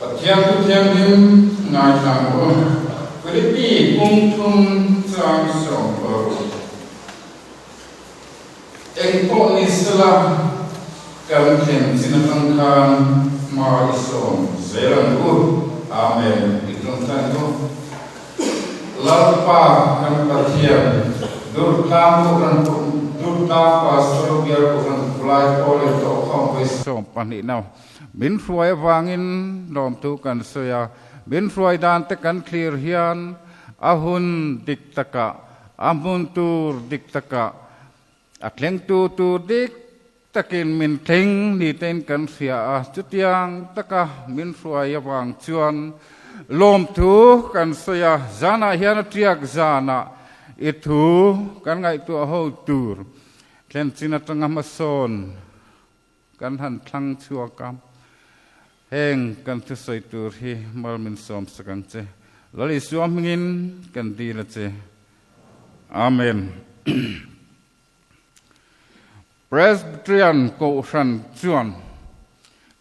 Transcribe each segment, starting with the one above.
Pathian Thu Thianghlim ngaithla ang u. Philippi kung thum chang 16. Eng pawh ni sela, kan thlen chin atang khan hma i sawm zel ang u. Amen. I tawngtai bawk. Lalpa kan Pathian, Durtlang Kohhran Durtlang Pastor Bial Kohhran Khulai Pawl in tawhkhawm vawi 12 na min hruai avangin lawmthu kan sawi a, min hruai dan te kan thlir hian a hun dik takah, a hmun tur dik takah, a thlengtu tur dik takin min thleng ni tein kan hria a, chutiang taka min hruai avang chuan lawmthu kan sawi a, zanah hian a tiak zanah i thu kan ngaihtuah ho tur thlen chin atanga hmasawn kan han thlang chhuak a, heng kan thusawi tur hi mal min sawm sak ang che, Lal Isua hmingin kan dil a che. Amen. Presbyterian Kohhran chuan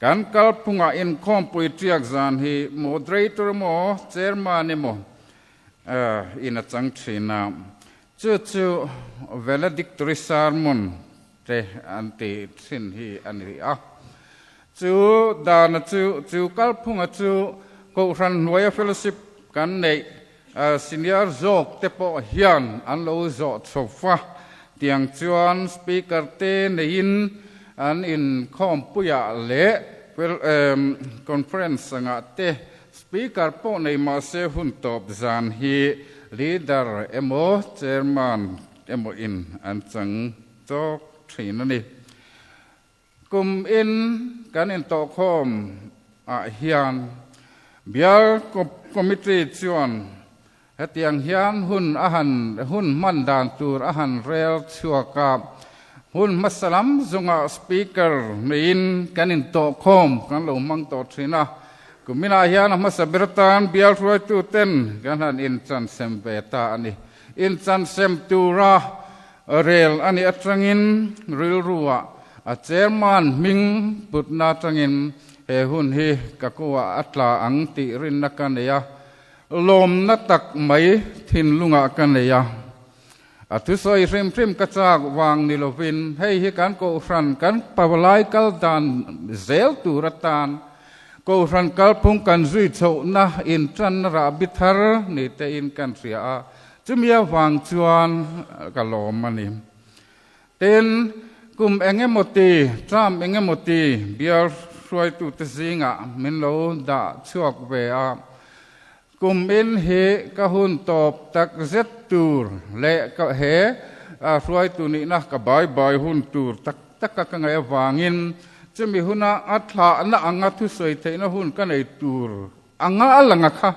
kan kalphungah inkhawmpui tiak zan hi Moderator emaw Chairman emaw in a chang thin a, chu chu Valedictory Sermon te an ti thin hi a ni a. Chu dana chu, chu kalphunga chu Kohhran hnuaia fellowship kan neih Senior zawk te pawh hian an lo zawh chho va, tiang chuan speaker te neiin an inkhawmpuiah leh conference angah te speaker pawh nei mahse hun tawp zan hi leader emaw chairman emaw in an chang chawk thin a ni. Kum in kan intawhkhawm ah hian Bial Committee chuan hetiang hian hun a han hun hman dan tur a han rel chhuak a, hun hmasa lam zungah Speaker neiin kan intawhkhawm kan lo hmang tawh thin a, kuminah hian a hmasa ber atan Bial hruaituten kan han inchansem ve ta a ni. Inchansem tura Rel a nih atangin rilruah a chairman hming putna atangin he hun hi ka kuah a tla ang tih rinna ka nei a, lawmna tak mai thinlungah ka nei a. A thusawi hrim hrim ka chak vang ni lovin hei hi kan kohhran kan pavalai kal dan zel tur atan kohhran kalphung kan zui chhohna intanna rahbi thar ni tein kan hria a. Chumi avang chuan ka lawm a ni. Tin, kum eng emaw ti, term eng emaw ti bial hruaitute zingah min lo dah chhuak ve a. Kum in hi ka hun tawp tak zet tur leh ka he hruaitu nihna ka bai bai hun tur tak taka ka ngaih avangin chumi huna a thlahna anga thusawi theihna hun ka nei tur anga a langa kha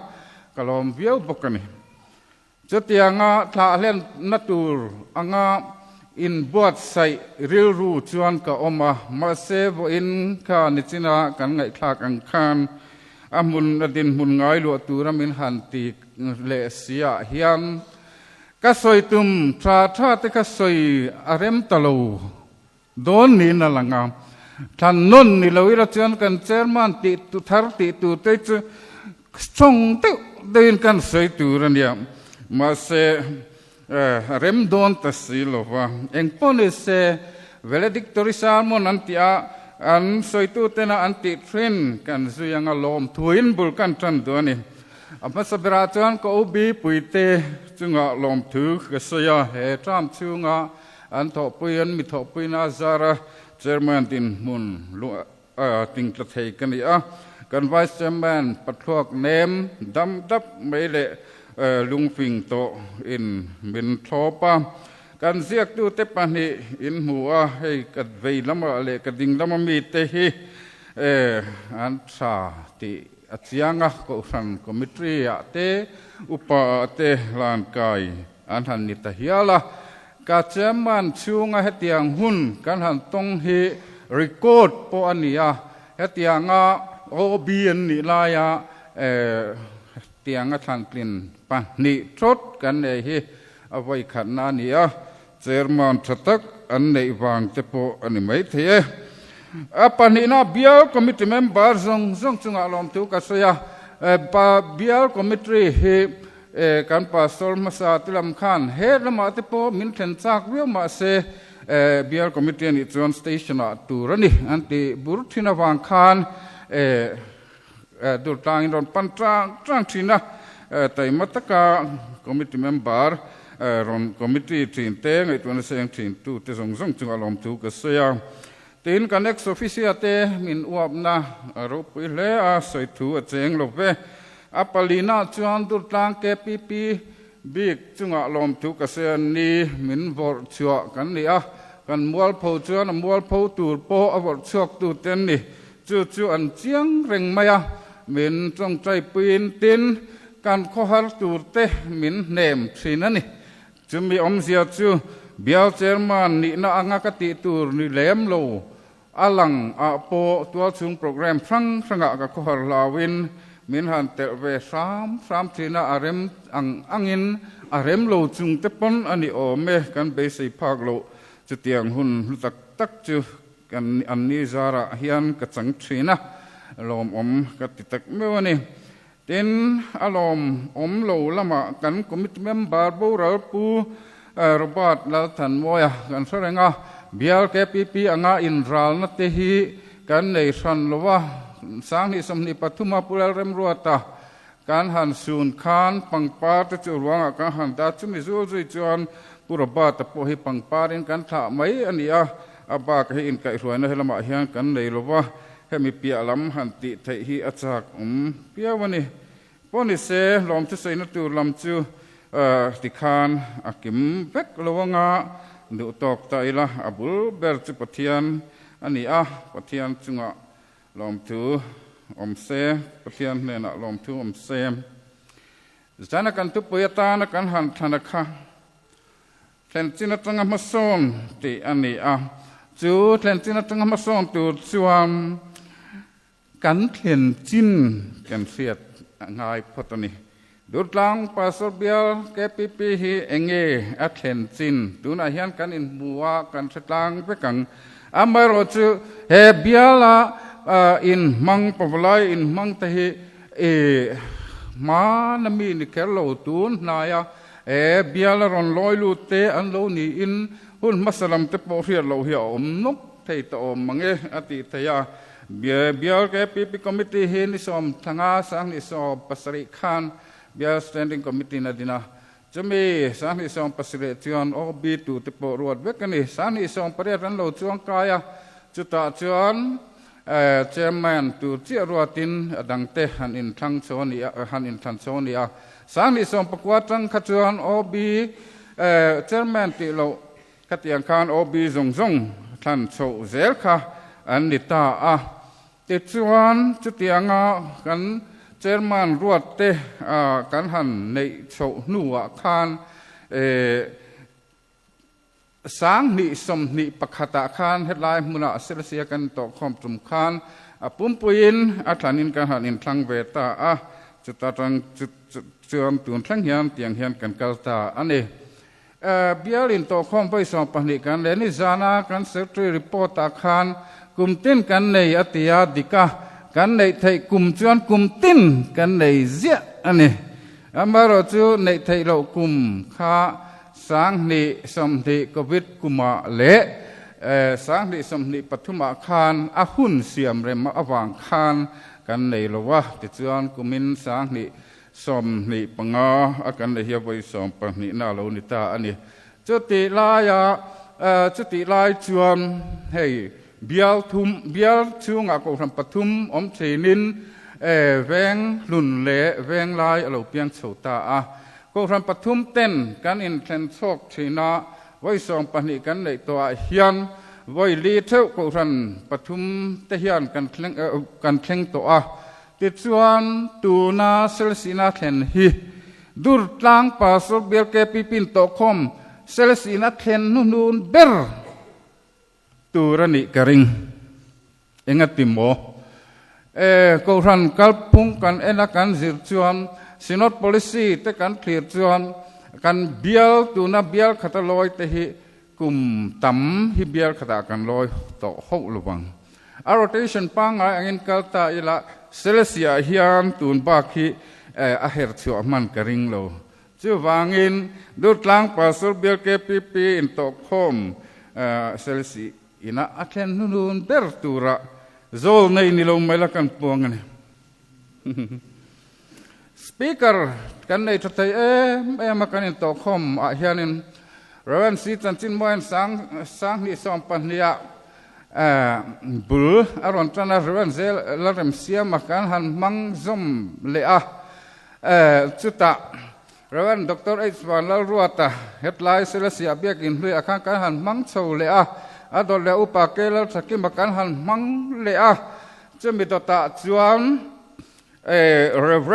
ka lawm viau bawk a ni. Chutianga thlahhlenna tur anga inbuatsaih rilru chuan ka awm a, mahse vawiin kha nichina kan ngaihthlak ang khan a hmun a dinhmun ngai luah tura min han ti leh si ah hian ka sawi tum tha tha te kha sawi a rem ta lo dawn niin a lang a. Thlan nawn ni lo ila chuan kan chairman tih tu thar tih tur te chu strong deuh deuhin kan sawi tur a nia. Mahse a rem dawn ta si lo va. Engpawh ni se valedictory sermon an tih a, an sawitu tena an tih thin kan zui anga lawm thuin bul kan tan duh a ni. A hmasa berah chuan ka OB puite chungah lawmthu ka sawi a, he term chhunga An thawhpui an mi thawhpuina a zar a, Chairman dinhmun luah tingtla thei ka ni a. Kan Vice Chairman Pathluak nem dam dap mai leh lungfing tawh in min thlawp a. Kan ziaktute pahnih in hmu a, hei ka vei lamah leh ka ding lama mite hi an tha tih a chiang a, Kohhran Committee ah te, Upa ah te hlankai an han ni ta hial a. Ka chairman chhunga hetiang hun kan han tawng hi record pawh a ni a, hetianga OB an nih laia hetianga thlantlin pahnih thawt kan nei hi a vawikhatna a ni a, chairman tha tak an neih vang te pawh a ni maithei e. A pahnihna Bial Committee member zawng zawng chungah lawmthu ka sawi a, Bial Committee hi kan Pastor hmasa te lam khan he lamah te pawh min thlen chak viau mah se Bial Committee anih chuan Station ah tur a ni an tih bur thin avang khan Durtlangin rawn pan tang tang thin a, taima taka Committee member rawn Committee thin te ngaihtuahna seng thin tu te zawng zawng chungah lawmthu ka sawi a. Tin, kan ex officio te min uapna a ropui hle a, sawi thu a cheng lo ve. A palina chuan Durtlang KPP bik chungah lawmthu ka sawi a ni, min vawrh chhuah kan ni a, kan mualpho chuan a mualpho tur pawh a vawrh chhuak tu te an ni. Chu chu an chiang reng mai a, min tawngtaipuiin tin kan khawhar turte min hnem thin a ni. Chumi awmzia chu Bial Chairman nihna anga ka tih tur ni lem lo a lang ah pawh tualchhung programme hrang hrangah ka khawhar hlauin min han telh ve hram hram thin a, a rem ang angin a rem lo chung te pawn a ni awm e, kan beisei phak loh chutiang hun hlu tak tak chu Kan an ni zarah hian ka chang thin a, lawmawm ka ti tak meuh a ni. Tin, a lawmawm lo lamah kan committee member boral Pu Robert Lalthanmawia kan hre reng a, bial KPP anga inralna te hi kan nei hran lo a, 2023 a Pu Lalremruata kan han sun khan pangpar te chu ruangah kan han dah chumi zul zui chuan Pu Robert-a pawh hi pangparin kan thlah mai a ni a, a bak hi inkaihhruaina helamah hian kan nei lo va, hemi piah lam han tih theih hi a chak awm piau a ni. Pawh ni se, lawmthusaina tur lam chu tikhan a kim vek lo anga duh tawk ta ila, a bul ber chu Pathian a ni a, Pathian chungah Lawmthu awm se, Pathian hnenah lawmthu awm se. Zana kan thupui atana kan han thlan a kha thlen chin atanga hmasawn tih a ni a. Chu thlen chin atanga hmasawn tur chuan kan thlen chin kan hriat a ngai phawt a ni. Durtlang Pastor Bial KPP hi enge a thlen chin? Tunah hian kan inhmu a, kan hre tlang vek ang. Amaherawh chu he biala inhmang, pavalai inhmang te hi i hmana mi ni kher lo tun hnaia he biala rawn lawi lut te an lo niin hun hmasa lam te pawh hriat loh hi a awm nawk thei ta awm mang e a tih theih a. Bial KPP Committee hi ni 15 2017 khan Bial Standing Committee in a din a. Chumi 2017 chuan OB tu te pawh ruat vek a ni. 2018 an lo chuang kai a, chutah chuan Chairman tur chiah ruatin a dangte han inthlang chho a ni a, han inthlan chho a ni a. 2019 atang kha chuan OB Chairman tih loh Khatiang khan OB zawng zawng thlan chhoh zel kha an ni ta a. Tichuan, chutianga kan Chairman ruat te kan han neih chhoh hnuah khan 2021 ah khan hetlai hmunah Selsia kan tawhkhawm tum khan a pumpuiin a thlanin kan han inthlang ve ta a. Chuta tang chuan tun thleng hian tiang hian kan kal ta a ni. Bial intawhkhawm vawi 12 kan leh nizana kan secretary report ah khan kum tin kan nei a ti a, dik a, kan neih theih kum chuan kum tin kan nei ziah a ni. Amaherawh chu neih theih loh kum kha 2020 covid kumah leh 2023 ah khan a hun siam rem avang khan kan nei lo a, tichuan kumin 25 a kan nei hi a vawi 12 na a lo ni ta a ni. Chutih laia chutih lai chuan hei bial thum bial chhungah kohhran pathum awm thinin veng hlun leh veng lai a lo piang chho ta a. Kohhran pathum ten kan inthlen chhawk thin a, vawi 12 kan neih tawhah hian vawi li theuh kohhran pathum te hian kan thleng kan thleng tawh a. Tichuan, tuna Selsina thlen hi Durtlang Pastor Bial KPP in tawhkhawm Selsina thlen hnuhnun ber tur a nih ka ring. Engati maw? E, Kohhran kalphung kan en a kan zir chuan, Synod Policy te kan thlir chuan, kan bial tuna bial khata lawi te hi kum tam hi bial khatah kan lawi tawh hauh lo vang. A rotation pangngai angin kal ta ila Selesih ah hian tun bak hi a her chhuah hman ka ring lo. Chuvangin Durtlang Pastor Bial KPP intawhkhawm Selesih ina a thlen hnunun ber tura zawl nei ni lo mai la kan puang a ni. Speaker kan nei tha thei em em a kan intawhkhawm ah hianin Rev. C. Chanchinmuain sang 2020 ah bul a rawn tan a, Rev. Zel Lalremsiama kan han hmang zawm leh a, chutah Rev. Doctor H. Vanlalruata hetlai Selasiah biakin hlui ah khan kan han hmang chho leh a, a dawt leh Upa K. Lalthakima kan han hmang leh a, chumi dawtah chuan Rev.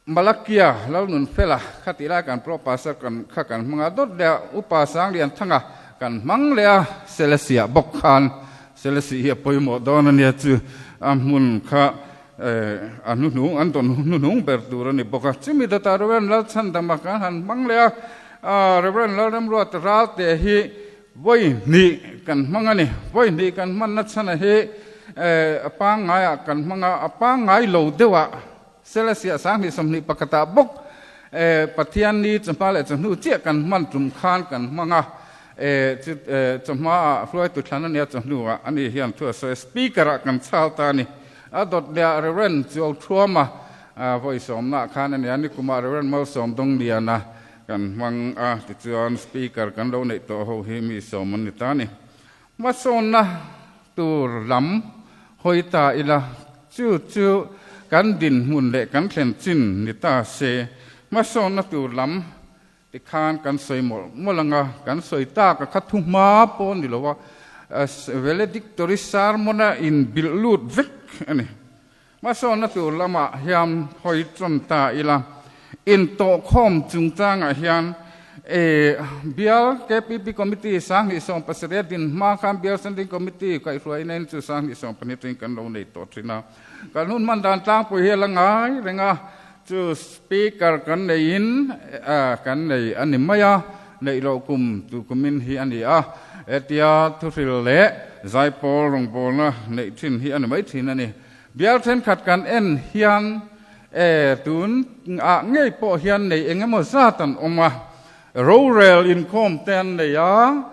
Malakia Lalnunfela kha tih lai kan Pro Pastor kan kha kan hmang a, dawt leh a Upa Sanglianthanga kan hmang leh a, Selesiah bawk khan Selesih hi a pawimawh dawn a nia chu a hmun kha a hnuhnung an dawn hnuhnung ber tur a ni bawk a. Chumi dawtah Rev. Lalchhandama kan han hmang leh a, Rev. Lalremruat Ralte hi vawi hnih kan hmang a ni. Vawi hnih kan hmanna chhana hi a pangngaiah kan hmang a, a pangngai lo deuhah Selesiah 2021 ah bawk Pathian ni chawhma leh chawhnu chiah kan hman tum khan kan hmang a, chu chawhma ah hruaitu thlan a nia chawhnu ah ani hian thu a sawi a, Speaker ah kan chhal ta a ni. A dawt leh ah Rev. Chuau Thuama vawi sawmna ah khan a nia, nikum ah Rev. Malsawm Dongliana kan hmang a, tichuan Speaker kan lo neih tawh ho hi mi sawm an ni ta a ni. Hmasawnna tur lam hawi ta ila, chu chu kan dinhmun leh kan thlen chin ni ta se, hmasawnna tur lam tikhan kan sawi mawlh mawlh ang a, kan sawi tak a kha thu hma pawh ni lo a, valedictory sermon-a inbilh lut vek a ni. Hmasawnna tur lamah hian hawi tawn ta ila, intawhkhawm chungchangah hian Bial KPP Committee 2017 din hma khan Bial Standing Committee kaihhruaina in chu 2012 atangin kan lo nei tawh thin a. Kan hun hman dan tlangpui hi a la ngai reng a, chu Speaker kan neiin kan nei a ni mai a, neih loh kum tu kumin hi a ni a, hetia thuhril leh zaipawl rawngbawlna neih thin hi a ni mai thin a ni. Bial thenkhat kan en hian e tun ah ngei pawh hian nei eng emaw zat an awm a, rorel inkhawm te an nei a,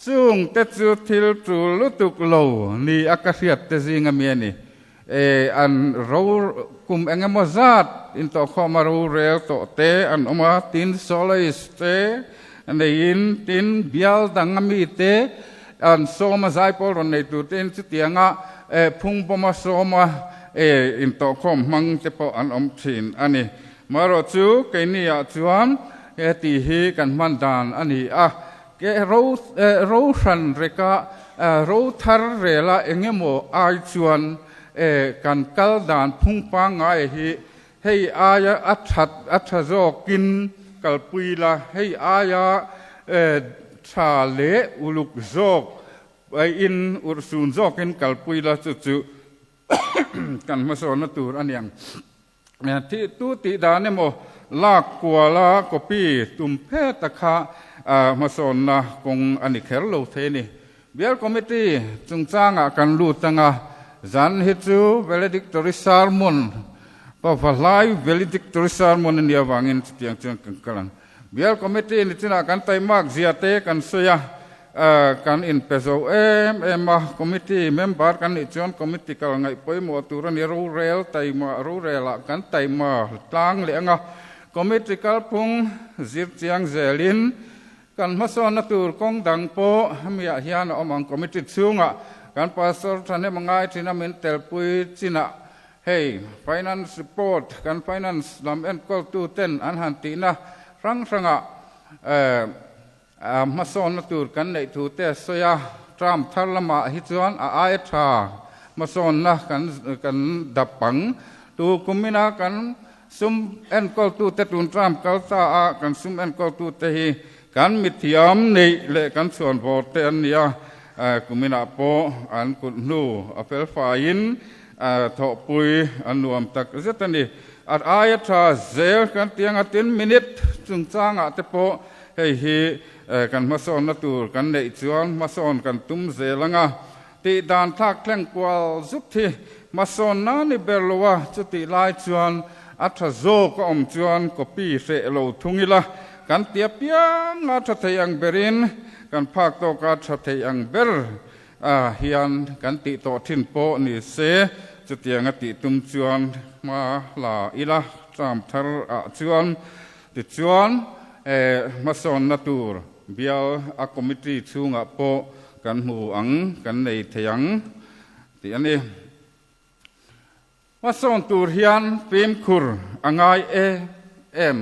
chung te chu thil tul lutuk lo ni a ka hriat te zing ami a ni. E an ro kum eng emaw zat intawhkhawm a rorel tawh te an awm a, tin soloist te neiin tin bial dang ami te An sawma zaipawl rawn nei tur tein chutianga phungbawma sawma intawhkhawm hmang te pawh an awm thin a ni. Marawh chu keiniah chuan heti hi kan hman dan a ni a, ke ro ro hran reka ro thar rela engemaw ai chuan kan kal dan phung pangngai hi hei aia a that a tha zawkin kalpui la, hei aia tha leh uluk zawk in urhsun zawkin kalpui la chu chu kan hmasawnna tur a niang. Thih tu tih dan emaw lak kuala copy tum phet a kha hmasawnna kawng a ni kher lo thei a ni. Bial Committee chungchangah kan lut anga zan hi chu valedictory sermon pa vahlai valedictory sermon a nih avangin chutiang chuan kan kal ang. Bial Committee ni chinah kan taimak zia te kan sawi a, kan inpe zo em em a, Committee member kan nih chuan Committee kal ngaih pawimawh tur a ni, rorel taima rorelah kan taima tlang leh anga Committee kalphung zir chiang zelin Kan hmasawnna tur kawng dang pawh hemiah hian a awm ang. Committee chhungah kan Pastor thahnem a ngai thin a, min telpui chinah hei Finance report kan Finance lam enkawltu ten an han tihna hrang hrangah hmasawnna tur kan neih thu te a sawi a. Term thar lamah hi chuan a aia tha hmasawnna kan kan dap ang. Tu kumina kan Sum enkawltute tun term kal ta a kan sum enkawltute hi kan mithiam neih leh kan chhuan vawr te an ni a, kuminah pawh an kut hnu a fel faiin thawhpui a nuam tak zet a ni. A aia tha zel kan ti anga tin minute chungchangah te pawh hei hi kan hmasawnna tur kan neih chuan hmasawn kan tum zel anga. Tih dan thlak thleng kual zut hi hmasawnna ni ber lo a, chutih lai chuan a tha zawk a awm chuan copy hreh lo thung ila, kan ti apiang a tha thei ang berin kan phak tawka tha thei ang ber hian kan tih tawh thin pawh ni se, chutiang a tih tum chuan hma la ila term thar ah chuan tichuan hmasawnna tur Bial a committee chhungah pawh kan hmu ang, kan nei thei ang tih a ni. Hmasawn tur hian fimkhur a ngai em em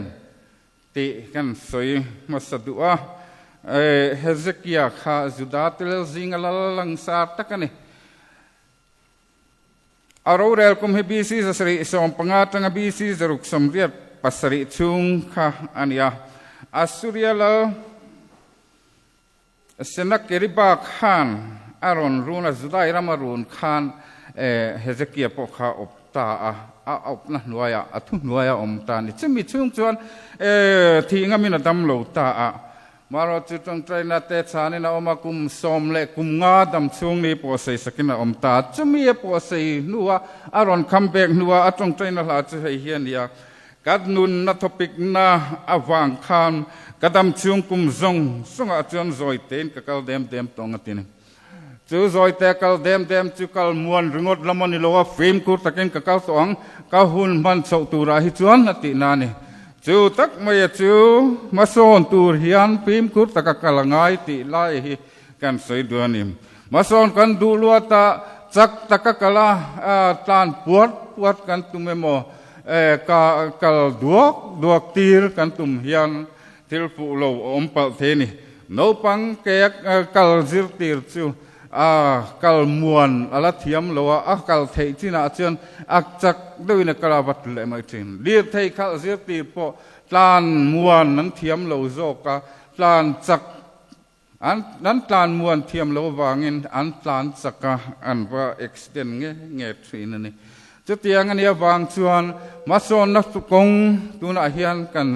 tih kan sawi hmasa duh a. Hezekia kha Juda tel zinga lal langsar tak a ni. A rorel kum hi BC 715 atanga BC 687 chhung kha a ni a. Assuria lal Senakeriba khan a rawn run a, Judai rama run khan Hezekia pawh kha a awp ta a, a awpna hnuaiah, a thu hnuaiah a awm ta a ni. Chumi chhung chuan thih ngamin a dam lo ta a. Marawh chu tawngtaina te chhanin a awm a, kum sawm leh kum nga dam chhung ni pawh sei sakin a awm ta. Chumi a pawh sei hnua a rawn kham bek hnua a tawngtaina hla chu hei hi a ni a, Ka nunna thawpikna avang khan ka dam chhung kum zawng zawngah chuan zawi tein ka kal dem dem tawng a ti ni. Chu zawi te kal dem dem chu kal muan ringawt lam a ni lo a, fimkhur takin ka kal tawh ang, ka hun hman chhoh turah hi chuan a tihna a ni. Chu tak maia chu hmasawn tur hian fimkhur taka kal a ngai tih lai hi kan sawi duh a ni. Hmasawn kan duh luat a, chak taka kal a, tlan puat puat kan tum emaw, ka kal duak duak tir kan tum hian thil fuh lo a awm palh thei a ni. Naupang ke kal zirtir chu A kal muan a la thiam lo a, a kal theih chinah chuan a chak deuhin a kal a va leh mai thin. Lirthei khalh zirtir pawh tlan muan an thiam lo zawk a, tlan chak an an tlan muan thiam lo avangin an tlan chak a, an va accident nge nge thin a ni. Chutiang a nih avang chuan hmasawnna kawng tunah hian kan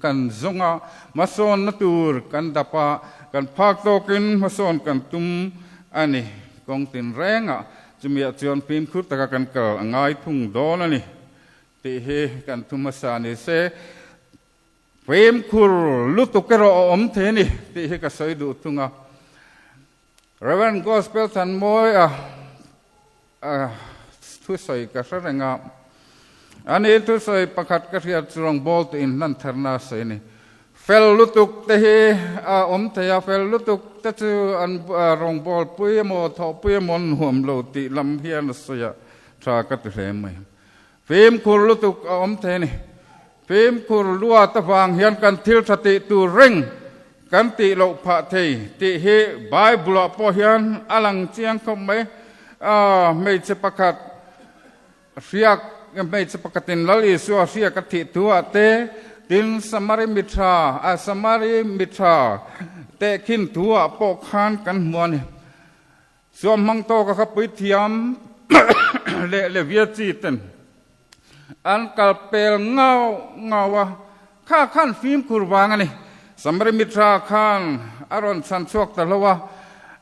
kan zawng a, hmasawnna tur kan dap a, kan phak tawkin hmasawn kan tum a ni. Kawng tinrengah chumiah chuan fimkhur taka kan kal a ngai thung dawn a ni tih hi kan thu hmasa ni se. Fimkhur lutuk erawh a awm thei a ni tih hi ka sawi duh thung a. Rev. Gospel Thanmawia thusawi ka hre reng a, ani thusawi pakhat ka hriat chu rawngbawltu inhlan tharna a sawi a ni. Fel lutuk te hi a awm thei a, fel lutuk te chu an rawngbawlpui emaw thawhpui emaw an nuam lo tih lam hian a sawi a, tha ka ti hle mai. Fimkhur lutuk a awm thei a ni. Fimkhur luat avang hian kan thil tha tih tur reng kan tih loh phah thei tih hi Bible-ah pawh hian a lang chiang khawp mai. Hmeichhe pakhat hriak, hmeichhe pakhatin Lal Isua hriak a thih thu-ah te, tin Samari mitha, Samari mitha tehkhin thu-ah pawh khan kan hmu a ni. Suam hmang tawka kha puithiam leh Levia chi ten an kal pel ngau ngau a, kha khan fimkhur vang a ni. Samari mitra khan a rawn chhan chhuak ta hlo a,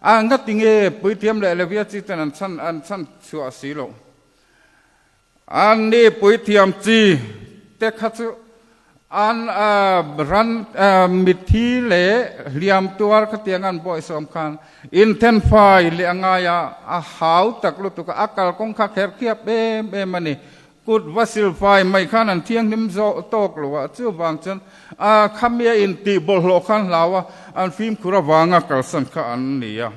a ngati nge puithiam leh Levia chi ten an chhan an chhan chhuah si loh. An ni puithiam chi te kha chu an ran mitthi leh hliam tuar khatiang an bawihsawm khan inthenfai leh a ngai a, a hau tak lutuk a, a kalkawng kha kher khiap em em a ni. Kut va silfai mai khan an thianghlim zawh tawk lo a, chuvang chuan a khamia intih bawlhhlawh khan hlau a, an fimkhur avanga kalsan kha an ni a.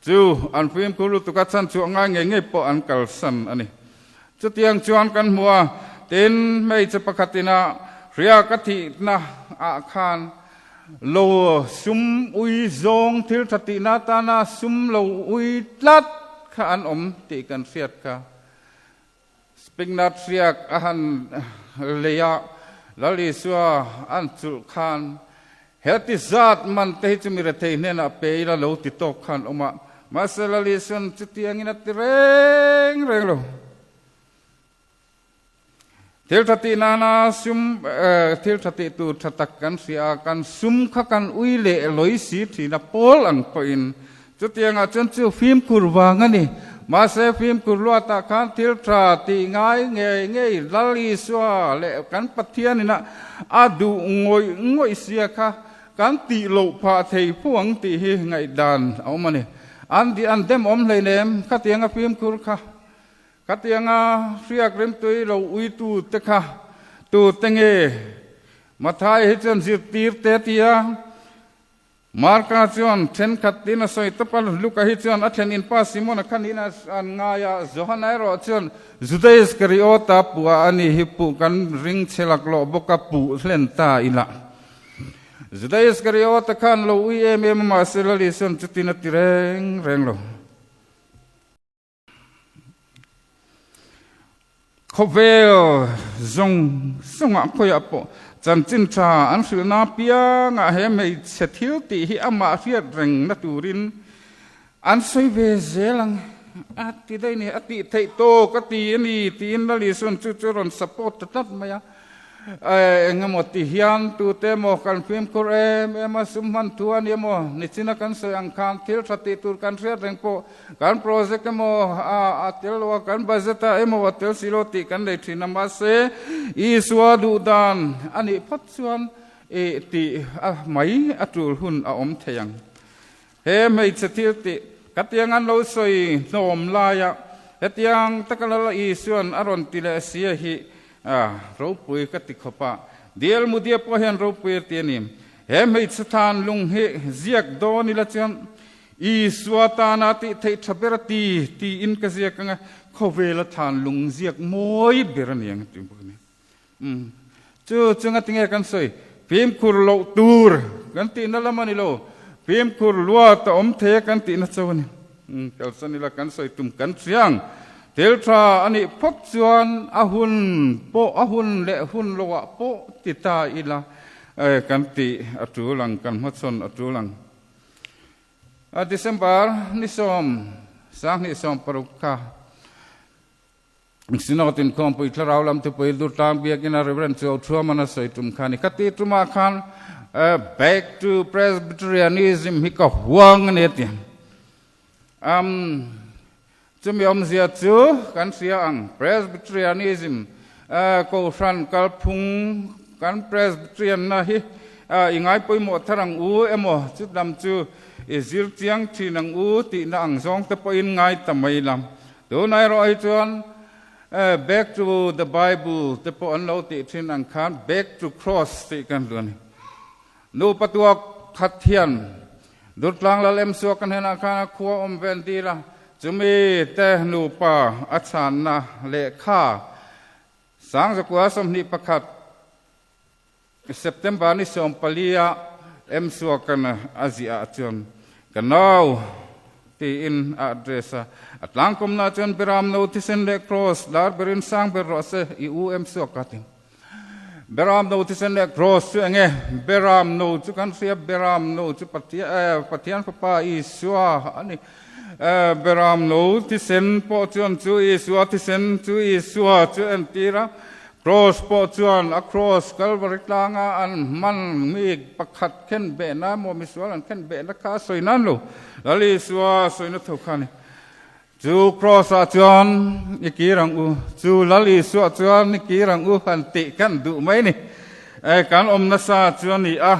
Chu an fimkhur lutuk a chhan chu a ngai ngei ngei pawh an kalsan a ni. Chutiang chuan kan hmu a, tin hmeichhe pakhatin a hria ka thihna ah khan lo sum ui zawng thil tha tihna atana sum lo ui tlat kha an awm tih kan hriat kha. Spingnut hriak a han lei a, Lal Isua an chulh khan he ti zat man te hi chu mi rethei hnenah pe ila lo ti tawk khan awm a, mahse Lal Isuan chutiangin a ti reng reng lo. Thil tha tih nana sum thil tha tih tur tha tak kan hria a, kan sum kha kan ui leh lawi si thin a, pawl ang pawhin. Chutiangah chuan chu fimkhur vang a ni. Mahse fimkhur luatah khan thil tha tih ngai ngei ngei Lal Isua leh kan Pathianin a a duh ngawih ngawih sia kha kan tih loh phah thei fu ang tih hi ngaihdan a awm a ni. An di an dem awm hleinem khatianga fimkhur kha. Khatianga hriak rimtui lo uitu te kha tute nge Mathai hi chuan zirtir te a ti a. Marka chuan thenkhat tiin a sawi tawp a, Luka hi chuan a thlen in pa Simona kha niin an ngai a, Johana erawh chuan Juda Iskariota puh a ani hi puh kan ring chhe laklawh bawk a, puh hlen ta ila. Juda Iskariota khan lo ui em em a, mahse Lal Isuan chutin a ti reng reng lo. Khawvel zawng zawngah khawiah pawh chanchin tha an hrilhna piangah he hmeichhe thil tih hi amah hriat rengna turin an sawi ve zel ang a ti daih ni, a tih theih tawk a ti a ni tiin Lal Isuan chu chu rawn support ta tlat mai a. Eng emaw ti hian tute emaw kan fimkhur em em a, sum hman thu a ni emaw, nichina kan sawi ang khan thil tha tih tur kan hriat reng pawh kan project emaw a tel lo a, kan budget ah emaw a tel si lo tih kan nei thin a, mahse Isua duh dan a nih phawt chuan ih tih a mai a tul hun a awm thei ang. He hmeichhe thil tih ka tiang an lo sawi hnawm laia hetiang taka Lal Isuan a rawn ti leh sia hi ropui ka ti khawp a, Dial Mudia pawh hian ropui a ti a ni. He hmeichhe than lung hi ziak dawn ila chuan Isua tana tih theih tha ber a ti tiin ka ziak ang a, khawvela than lung ziak mawi ber a ni ang a ti bawk a ni. Umm. Chu chu ngatinge kan sawi? Fimkhur loh tur kan tihna lam a ni lo. Fimkhur luat a awm thei a kan tihna cho a ni. Umm, kalsan ila kan sawi tum kan chiang. Thil tha a nih phawt chuan a hun pawh a hun leh hun loah pawh ti ta ila kan tih a tul ang, kan hmachhawn a tul ang. December ni sawm, 2016 kha Synod inkhawmpui thlarau lam thupui Durtlang biakina Reverend Chuau Thuaman a sawi tum kha a ni. Khati tumah khan Back to Presbyterianism hi ka huang a ni a ti. Chumi awmzia chu kan hria ang. Presbyterianism Kohhran kalphung kan Presbyterian-na hi i ngai pawimawh thar ang u emaw chutlam chu i zir chiang thin ang u tihna ang zawng te pawhin ngai ta mai lam. Tunah erawh hi chuan Back to the Bible te pawh an lo tih thin ang khan Back to Cross tih kan duh a ni. Nupa tuak khat hian Durtlang Lal Emsuaka hnenah khan a khua awm ve an dil a, chumi te nupa a chhanna lehkha Sangzakua 21 September ni 14 ah Emsuaka'n a ziah ah chuan ka nau tiin a address a, a tlangkawmna ah chuan Beram no thisen leh Cross lar berin sang ber rawh se i u Emsuaka ti. Beram no thisen leh Cross chu enge? Beram no chu kan hria, Beram no chu Pathian Fapa Isua a ni. Beram no thisen pawh chuan chu Isua thisen chu Isua chu entir a, Cross pawh chuan a cross Kalvari tlanga an hman mi pakhat khen behna emaw misual an khen behna kha a sawi nan lo. Lal Isua sawina tho kha a ni. Chu cross ah chuan i kir ang u, chu Lal Isua chuan i kir ang u han tih kan duh mai ni. Kan awm nasa chu a ni a,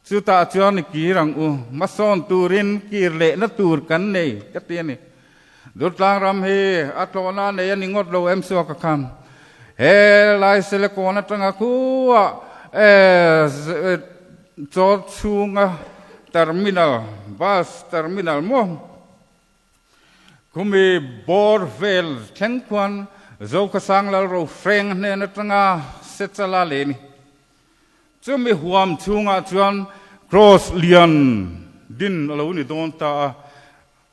chutah chuan i kir ang u, hmasawn turin kir lehna tur kan nei ka ti a ni. Durtlang ram hi a tlawhna nei a ni ngawt lo em suak a khan. He lai Selekawn atanga khuah chaw chhunga terminal, bus terminal maw khumi bawr vel thleng khuan Zokhasang Lalro hreng hnen atanga Sechala leh ni. Chumi huam chhungah chuan cross lian din a lo ni dawn ta a.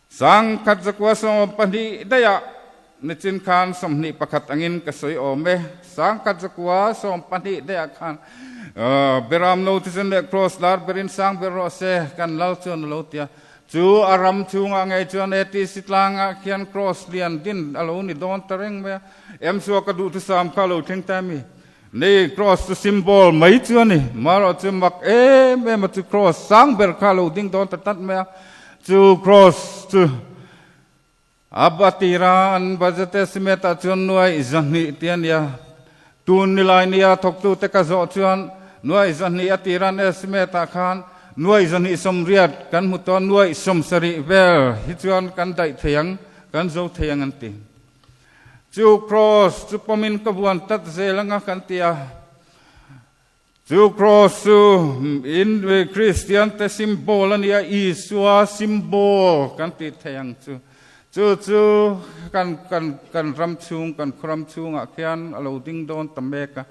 1912 daihah nichin khan 21 angin ka sawi awm e. 1912 daihah khan Beram no thisen leh Cross lar berin sang ber rawh se kan lal chuan a lo ti a. Chu a ram chhungah ngei chuan ATC tlangah khian Cross lian din a lo ni dawn ta reng mai a. Emsua ka duhthusam kha a lo thleng ta a mi? Ni, Cross chu symbol mai chu a ni. Marawh chu mak em em a chu Cross sang ber kha a lo ding dawn ta tlat mai a. Chu cross chu a batira an budget estimate ah chuan nuai 200 tih a nia. Tun nilai nia thawktute ka zawh chuan nuai 200 a tira an estimate ah khan nuai 280 kan hmu tawh a, nuai 70 vel hi chuan kan daih thei ang, kan zo thei ang an ti. Chu cross chu pawmin ka vuan tlat zel anga kan ti a. Chu cross chu in Kristian te symbol a nia, Isua symbol kan tih thei ang chu. Chu chu kan kan kan ram chhung, kan khaw ram chhungah khian a lo ding dawn ta mek a.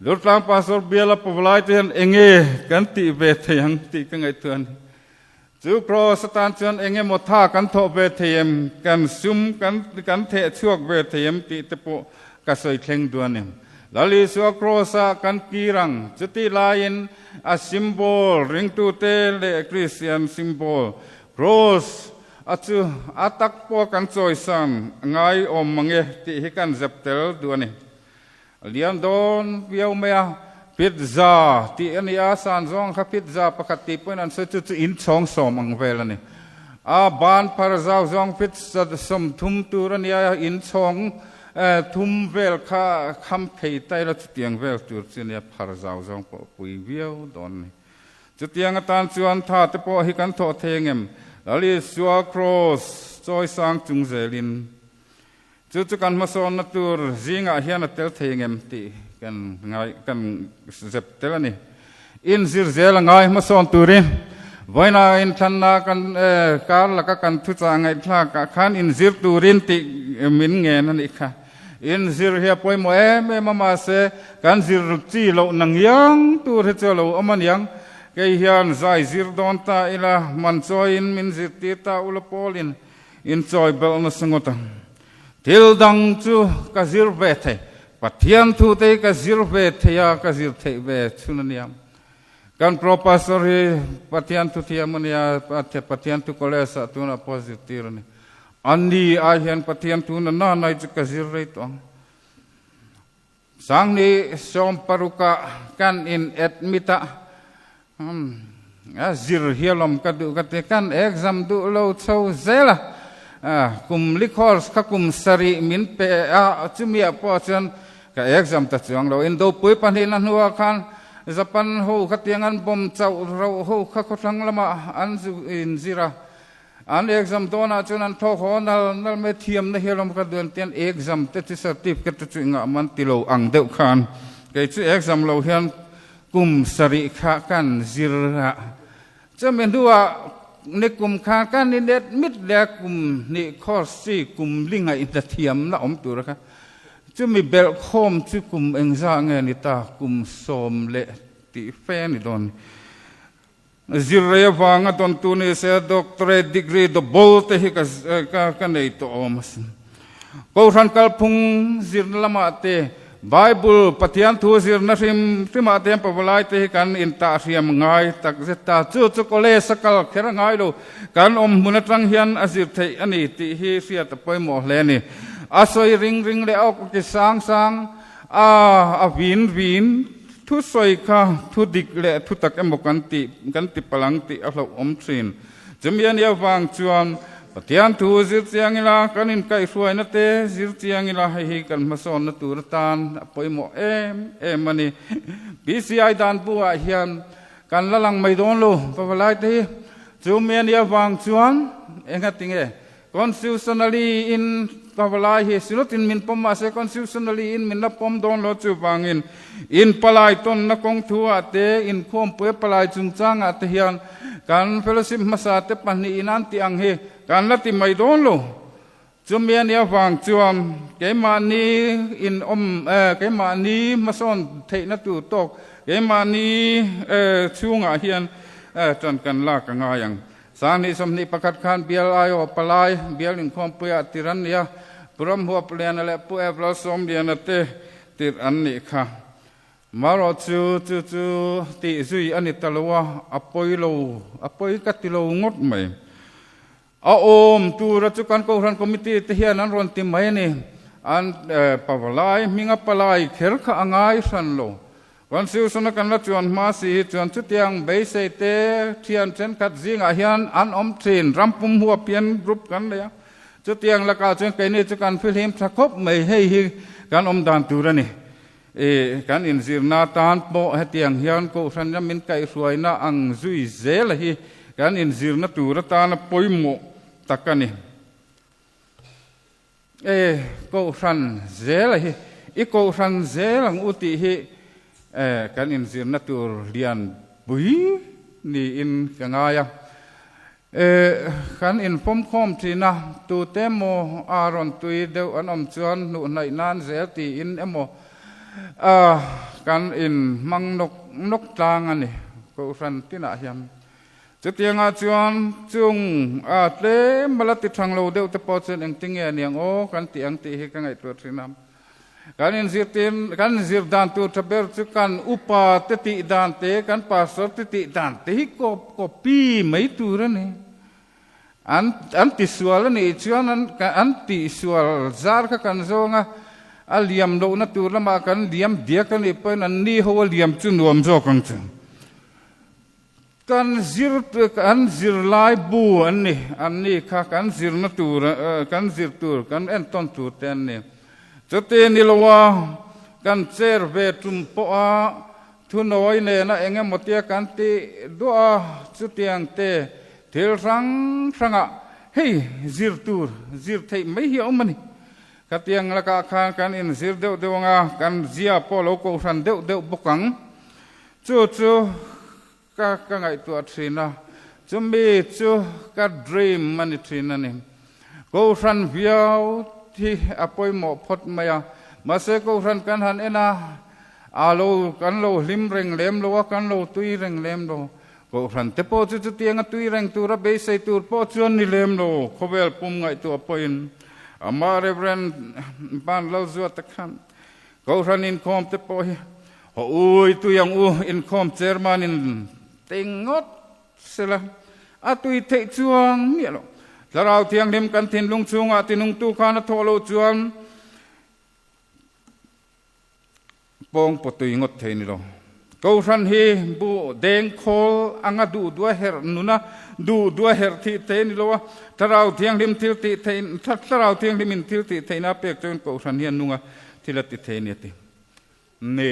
Durtlang Pastor Biala Pawlai te hian enge kan tih ve thei ang tih ka ngaihtuah a ni. Chu cross atan chuan eng emaw tha kan thawh ve thei em, kan sum kan kan theh chhuak ve thei em tih te pawh ka sawi thleng duh a ni. Lal Isua cross-ah kan kir ang, chutih laiin a symbol ringtute leh Kristian symbol cross a chu a tak pawh kan chawisan ngai awm mange tih hi kan zep tel duh a ni. A lian dawn viau mai a, pizza tih a ni a, san zawng kha pizza pakhat tih pawhin an sawi chu chu in chhawng sawm ang vel a ni. A ban phar zau zawng pizza 30 tur a ni a, in chhawng thum vel kha kham phei ta ila chutiang vel tur chu a ni a, phar zau zawng pawh pui viau dawn a ni. Chutiang atan chuan tha te pawh hi kan thawh thei angem? Lal Isua Kraws chawi sang chung zelin Chu chu kan hmasawnna tur zingah hian a tel thei ngem tih kan ngai kan zep tel a ni. Inzir zel a ngai hmasawn turin vawiina inthlanna kan kar laka kan thuchah ngaihthlakah khan inzir turin tih min ngen a nih kha. Inzir hi a pawimawh em em a mahse kan zir chi loh na ngiang tur hi chu a lo awm a niang. Kei hian zai zir dawn ta ila man chawiin min zirtir ta ula pawlin Inchawi belh nasa ngawt ang. Thil dang chu ka zir ve thei. Pathian thu te hi ka zir ve thei a, ka zir theih ve chhun a nia. Kan Pro Pastor hi Pathian thu thiam a nia, Pathian thu college ah tunah pawh zirtir a ni. Ani ai hian Pathian thu na na hi chu ka zir rei tawh ang. Sangni 60 ah kan in admit a, a zir hialawm ka duh ka ti, kan exam duh lo chho zel a, kum li course kha kum 7 min pe a, chumi ah pawh chuan ka exam ta chuang lo. Indopui pahnihna hnuah khan Japan ho khatiang an bomb chauh rauh ho kha khawthlang lamah an zu inzir a, An exam dawnah chuan an thawk haw nal nal mai thiamna hi alawm ka duan tian exam te chu certificate te chu engah man ti lo ang deuh khan kei chu exam lo hian kum 7 kha kan zir a chumi hnuah ni kum khan kan ni net mit leh kum hnih course chi kum li ngaihna thiamna awm tur kha chumi belh khawm chu kum engzah nge ni ta kum 10 leh tih fe a ni dawn. Zirlei avanga dawntu ni se doctorate degree double te hi ka ka nei tawh awm asin. Kohhran kalphung zirna lamah te, Bible Pathian thu zirna hrim hrimah te hian pavalai te hi kan intahhriam ngai tak zet ta. Chu chu college a kal kher a ngai lo, kan awm hmun atang hian a zir theih a ni tih hi hriat a pawimawh hle a ni. A sawi ring ring leh a awk ki sang sang a, a vin vin. Thusawi kha thu dik leh thu tak emaw kan tih kan ti palh ang tih a hlauhawm thin. Chumi a nih avang chuan Pathian thu zir chiang ila, kan inkaihhruaina te zir chiang ila, hei hi kan hmasawnna tur atan a pawimawh em em a ni. PCI dan buah hian kan la lang mai dawn lo, pavalai te hi. Chumi a nih avang chuan engatinge Constitutionally in pavalai hi silutin min pawm mahse constitutionally in min la pawm dawn lo chuvangin in palai tawnna kawng thu ah te in khawmpui a palai chungchang ah te hian kan fellowship hmasa te pahnih in an tih ang hi kan la ti mai dawn lo. Chumi a nih avang chuan keimahni in awm keimahni hmasawn theihna tur tawk keimahni chhungah hian tan kan lak a ngai ang. 2021 khan bial aiawh palai bial inkhawmpuiah tir an ni a, Pu Ramhuap Liana leh Pu Ep Lalsawmliana te tirh an nih kha. Marawh chu chu chu tih zui a ni ta lo a, a pawi lo, a pawi ka ti lo ngawt mai. A awm tura chu kan Kohhran Committee te hian an rawn ti mai a ni. An pavalai hminga palai kher kha a ngai hran lo. Constitution a kan la chuan hma si hi chuan chutiang beisei te thian thenkhat zingah hian an awm thin. Ram pum huap hian group kan nei a, chutiang lakah chuan keini chu kan fihlim tha khawp mai. Hei hi kan awm dan tur a ni. I kan inzirna tan pawh hetiang hian Kohhran ram min kaihhruaina ang zui zel hi kan inzirna tur atana pawimawh tak a ni. E, Kohhran zel hi, i Kohhran zel ang u tih hi e, kan inzirna tur lian pui niin ka ngai a. E, kan infawmkhawm thin a, tute emaw a rawn tui deuh an awm chuan hnuhhnaih nan zel tiin emaw a kan inhmang nawk nawk tlang a ni Kohhran tinah hian. Chutiangah chuan chung a tlem a la ti thang lo deuh te pawh chuan engtin nge a niang aw kan tih ang tih hi ka ngaihtuah thin a. Kan inzirtir kan inzir dan tur tha ber chu kan upa te tih dan te, kan pastor te tih dan te hi copy mai tur a ni. An an tisual a nih chuan an an tihsual zar kha kan zawng a, a liam lohna tur lamah kan liam diak a nih pawhin an ni ho a liam chu nuam zawk ang chu. Kan zir kan zirlai bu an ni, an ni kha kan zirna tur kan zir tur kan entawn tur te an ni. Chuti ni loa kan chair ve tum pawha thunawi nena eng emaw tia kan tih duah a, chutiang te thil hrang hrangah hei zir tur zir theih mai hi a awm a ni. Khatiang lakah khan kan inzir deuh deuh anga kan zia pawh lo kohhran deuh deuh bawk ang. Chu chu ka ka ngaihtuah thin a, chumi chu ka dream a ni thin a ni. Kohhran viau hi a pawimawh phawt mai a, mahse kohhran kan han en a, a lo kan lo hlim reng lem lo a, kan lo tui reng lem lo. Kohhran te pawh chu chutianga tui reng tura beisei tur pawh chuan ni lem lo, khawvel pum ngaihtuah pawhin amah Rev. Vanlalzuata khan Kohhran inkhawm te pawh hi haw ui tui ang u, inkhawm chairman in teng ngawt sela a tui theih chuang miah lo. Thlarau Thianghlim kan thinlung chhungah tinungtu khan a thawh loh chuan pawng paw tui ngawt thei ni lo. Kohhran hi bu deng khawl anga duh duh a herh nuna duh duh a herh thih thei a ni lo a, Thlarau Thianghlim thil tih theih Thlarau Thianghlim in thil tih theihna a pek chuan Kohhran hi a nung a, thil a ti thei a ni a ti. Ni,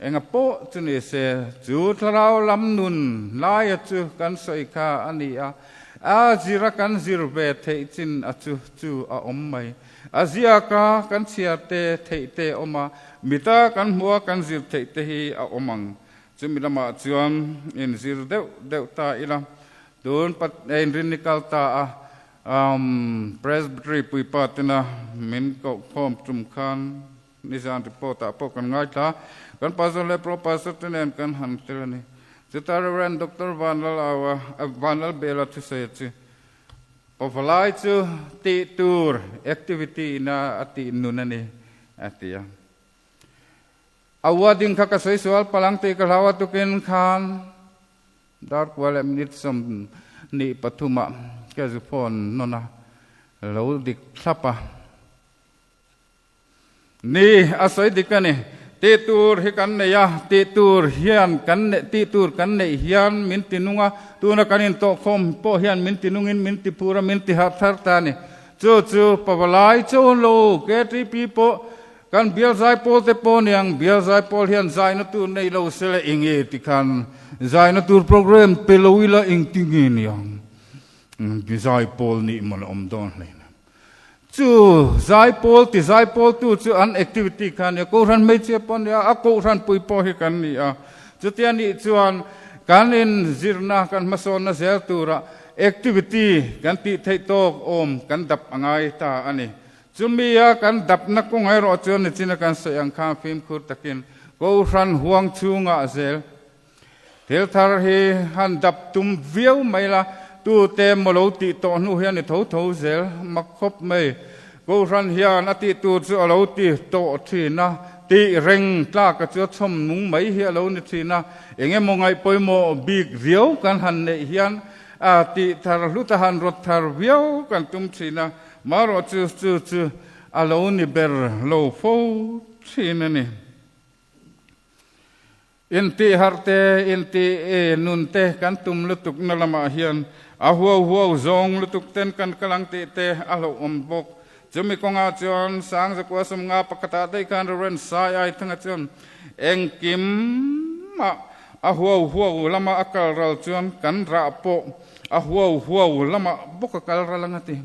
enga pawh chu ni se, chu Thlarau lam nun laia chu kan sawi kha a ni a, a zira kan zir ve theih chin a chu chu a awm mai. A ziaka kan chhiar te theih te a awm a, mita kan hmua kan zir theih te hi a awm ang. Chumi lamah chuan inzir deuh deuh ta ila, tun inrinni kal ta a, Presbytery puipa tena min kohkhawm tum khan nizan report ah pawh kan ngaithla. Kan pastor leh pro pastor te nen kan han tel a ni. Chuta Rev. Doctor Vanlalaua, Vanlalbela thusawi a chu. Pavalai chu tih tur activity ina a tih nun a ni, a ti a. A ua ding kha ka sawi sual palang tih ka hlau a tukin khan dar kua leh minute 23 ah ka zu phone nawn a, lo dik thlap a. Ni, a sawi dik a ni. Tih tur hi kan nei a, tih tur hian kan neih, tih tur kan neih hian min ti nung a, tuna kan intawhkhawm pawh hian min ti nungin min ti phur a, min ti harh thar ta a ni. Chu chu Pavalai Cholo KTP pawh kan bial zaipawl te pawh niang, bial zaipawl hian zaina tur nei lo se le eng nge ti khan zaina tur program pe lo ila engti nge niang, zaipawl nih maw la awm dawn hle. Chu zaipawl ti zaipawltu chu an activity kha a nia, Kohhran hmeichhia pawh a nia, a Kohhran pui pawh hi kan ni a. Chutia nih chuan kan inzirna, kan hmasawnna zel tura activity kan tih theih tawk awm kan dap a ngai ta a ni. Chumia kan dapna kawng erawh chuan nichina kan sawi ang khan fimkhur takin Kohhran huang chhungah zel Thil thar hi han dap tum viau mai la, tute maw lo tih tawh hnu hian i tho tho zel mak khawp mai. Kohhran hian a tih tur chu a lo ti tawh thin a, tih reng tlaka chu a chhawm nung mai hi a lo ni thin a, eng emaw ngaih pawimawh bik viau kan han neih hian a tih thar hlut a han rawt thar viau kan tum thin a, marawh chu chu chu a lo ni ber lo fo thin a ni. Inti harh te, inti nun te kan tum lutuk na lamah hian a huau huau zawng lutuk ten kan kal ang tih te a hlauhawm bawk. Chumi kawngah chuan Sangzakua sawmnga pakhatah daih khan Reverend Sai Aithanga chuan engkimah a huau huau lama a kal ral chuan kan rah pawh a huau huau lamah bawk a kal ral ang a ti.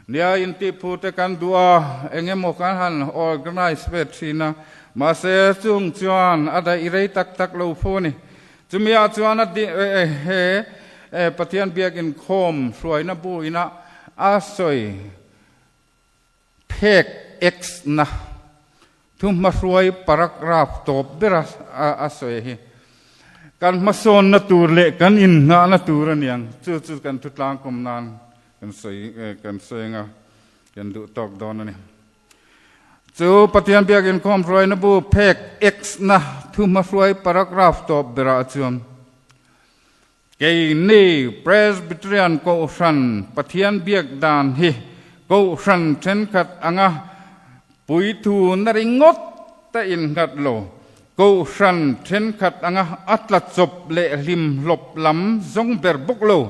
Nia, intihphur te kan duh a, eng emaw kan han organise ve thin a, mahse chung chuan a daih rei tak tak lo fo a ni. Chumi ah chuan a he Pathian biakinkhawm hruaina bu ina a sawi phek X na thu hmahruai paragraph tawp ber a sawi hi kan hmasawnna tur leh kan inngahna tur a niang, chu chu kan thutlangkawm nan Kan sawi kan sawi anga kan duh tawk dawn a ni. Chu Pathian biakin khawm hruaina bu phek X na thu hmahruai paragraph tawp berah chuan Keini Presbyterian Kohhran Pathian biak dan hi Kohhran thenkhat anga puithu na ringawt ta innghat lo. Kohhran thenkhat anga a tla chawp leh hlim hlawp lam zawng ber bawk lo.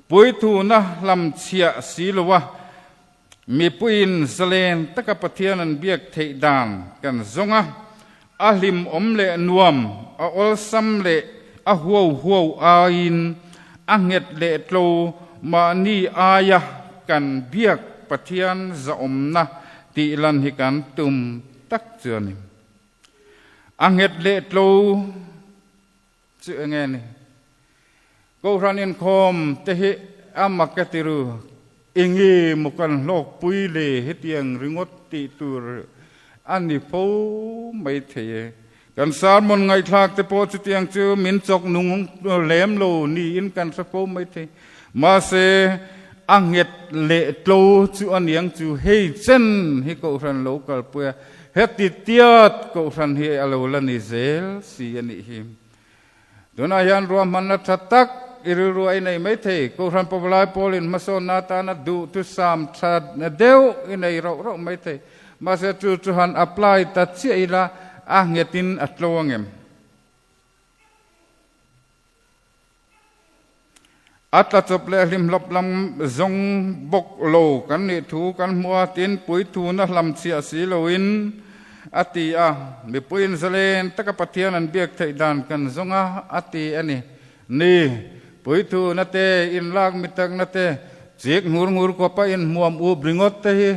Puithuna hlam chhiah si lo a, mipuiin zalen taka Pathian an biak theih dan kan zawng a, a hlimawm leh nuam, a awlsam leh a huau huau aiin a nghet leh tlo mahni aia kan biak Pathian zahawmna tih lan hi kan tum tak chu a ni. A nghet leh tlo chu eng nge ni? Kohhran inkhawm te hi a mak e tiru, enge maw kan hlawkpui le hetiang ringawt tih tur a ni fo mai thei e. Kan sermon ngaihthlak te pawh chutiang chu min chawk nung lem lo niin kan hre fo mai thei. Mahse, a nghet leh tlo chu a niang chu hei chen hi kohhran lo kalpui a, heti tiat kohhran hi a lo la ni zel si a nih hi. Tunah hian ruahmanna tha tak i rilru a i nei mai thei. Kohhran pawlai pawlin hmasawnna atana duhthusam tha deuh i nei rauh rauh mai thei. Mahse chu chu han apply ta chiah ila a nghetin a tlo angem? A tla chawp leh hlimhlawp lam zawng bawk lo kan nih thu kan hmu a, tin puithuna hlam chhiah si loin a ti a. Mipuiin zalen taka Pathian an biak theih dan kan zawng a, a ti a ni. Ni, puithuna te, inlak mitakna te, chik ngur ngur kawpa inhmuam up ringawt te hi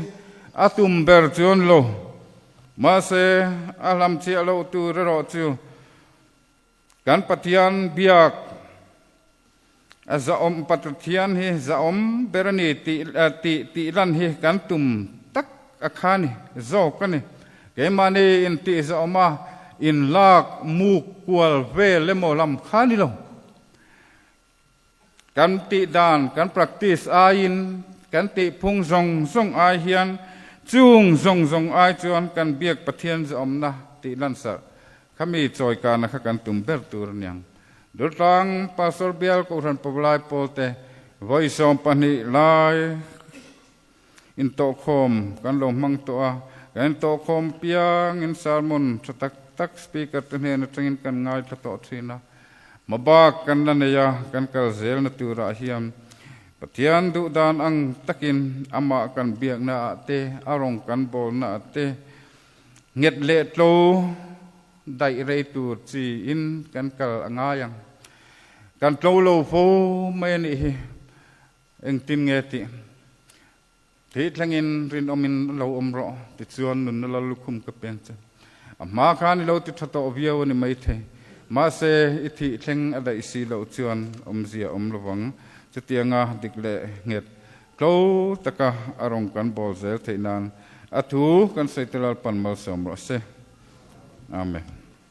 a tum ber chuan lo. Mahse, a hlam chhiah loh tur erawh chu Kan Pathian biak a zahawm Pathian hi zahawm ber a ni tih tih tih lan hi kan tum tak a kha ni zawk a ni. Keimahni intih zahawm a inlak muk kual vel emaw lam kha ni lo. Kan tih dan, kan practice aiin, kan tih phung zawng zawng ai hian chung zawng zawng ai chuan kan biak Pathian zawmna tih lansarh kha mi chawikana kha kan tum ber tur a niang. Durtlang Pastor Bial Kohhran Pawlai Pawlte vawi 12 lai intawhkhawm kan lo hmang tawh a, kan intawhkhawm piangin sermon tha tak tak speaker te hnen atangin kan ngaithla tawh thin a, hmabak kan la nei a, kan kal zelna turah hian Pathian duh dan ang takin amah kan biakna ah te, a rawng kan bawlna ah te nghet leh tlo daih rei tur chi in kan kal a ngai ang. Kan tlo lo fo mai a nih hi. Engtin nge tih? Thih thlengin rinawmin lo awm rawh, tichuan nunna lal lukhum ka peng che. A hma khan i lo ti tha tawh viau a ni maithei. Mahse, i thih thleng a daih si loh chuan awmzia awm lovang. Chutianga dik leh nghet tlo taka a rawng kan bawl zel theih nan a thu kan sawi te Lalpan malsawm rawh se. Amen.